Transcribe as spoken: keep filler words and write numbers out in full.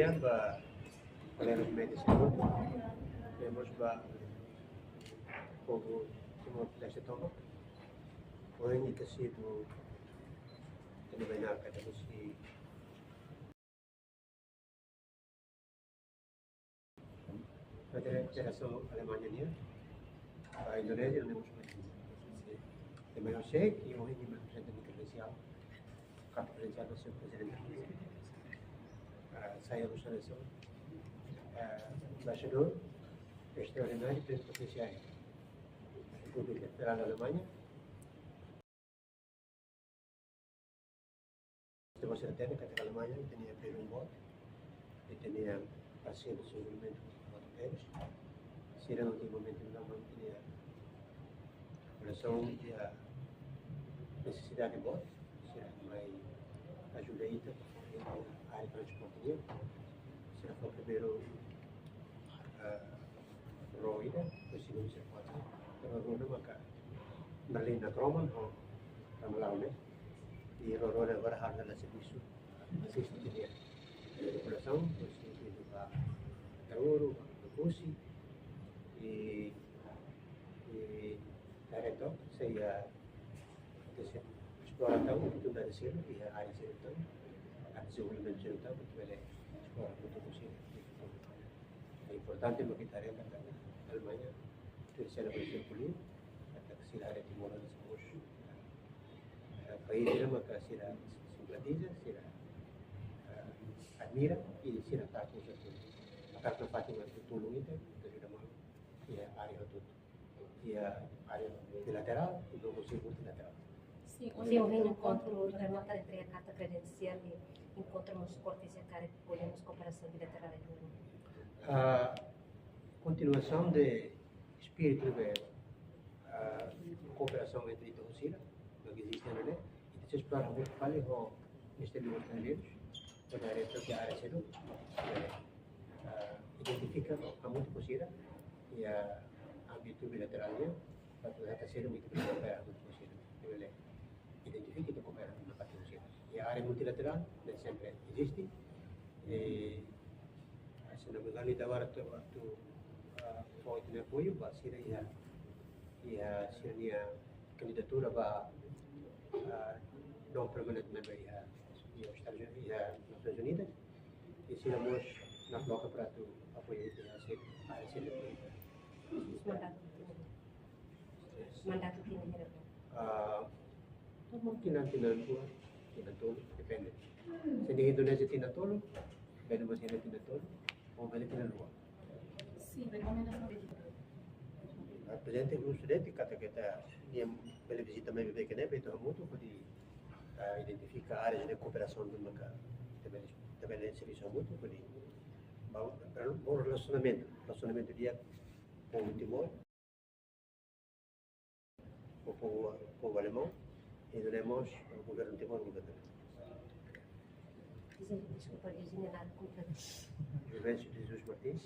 Ba kolega médiku, temos ba povu Timor-Leste tomak. Ohin ita simu, tene bainaka, temos si Federa-, Federasaun Alemanha nian, ba Indonézia, no mós ba Indonézia. Ema hotu sei, i ohin nia reprezentante kredensiál, karta kredensiál ba señór prezidente. Ah, sai a mostrar eso. Ah, embaixadór estraordináriu, plenipotensiáriu Repúblika Federál da Alemanha. Ita bele hatene katak Alemanha ita-nia primeiru boot, ita-nia parseria dezenvolvimentu boot tebes. Sira no dezenvolvimentu no ita-nia relasaun iha nesesidade boot, sira mai ajuda ita, iha área transporte nian, sira fó primeiru, ah, ró ida, depois segundu, terseira, kuarta. Ró ne'e maka Berlin no Roma, no Ramallau ne'e. I ró ne'e agora halo servisu asiste ita-nia populasaun, depois servisu ba Ataúro, ba Oekusi, i, i direto, sei, ah, esplora tan oportunidade seluk, iha área seluk tan, dezenvolvimentu seluk tan, atu bele esplora hotu-hotu sira. Importante mak ita haree katak Alemanha, tuir sira-nia polítika, katak sira haree Timor-Leste mós, eh, país sira maka sira simpatiza, sira, eh, admira, i sira hakarak uza tuir. Hakarak nafatin atu tulun ita, ita ajuda malu, iha área hotu-hotu. Iha área bilaterál, i no mós multilaterál. Sin, ohin enkontru remata entrega karta kredensiál i enkontru mós kortesia karik podemos kooperasaun bilaterál iha futuru. Ah, kontinuasaun de espíritu de, ah, kooperasaun entre ita ho sira, no ke eziste ne'e, ita sei esplora hamutuk fali ho Ministériu Estranjeirus, ho diretór iha área seluk, ah, identifika hamutuk ho sira, iha ámbitu bilaterál nian, para atu hatene sira mak ita koopera hamutuk ho sira. Ita bele identifika i koopera hamutuk ho sira. Iha área multilaterál, ne'e sempre eziste. Eh, se não me engano, ita agora atu, atu, ah, fó ita-nia apoiu ba sira iha, iha sira-nia kandidatura ba, ah, non permanent member iha, iha Estadus Unidus, iha Nasoins Unidas. I sira mós nakloke para atu apoia ita iha sira, iha sira. Mandatu tinan hira? Ah, tinan, tinan rua, tinan tolu, depende. Se iha Indonézia tinan tolu, bele mós iha tinan tolu, ou bele tinan rua. Sin, rekomendasaun. Ah, prezidente, husu de'it katak ita, nia bele vizita mai beibeik ne'e, para ita hamutuk hodi, ah, identifika áreas de kooperasaun ne'ebé maka ita bele, ita bele servisu hamutuk hodi, ba, ba, ba relasionamentu, relasionamentu di'ak ho Timor, ho povu, povu alemaun, i nune'e mós ho governu Timor, governu. Deskulpa, Virginia, nada kontra. Juvencio de Jesus Martins.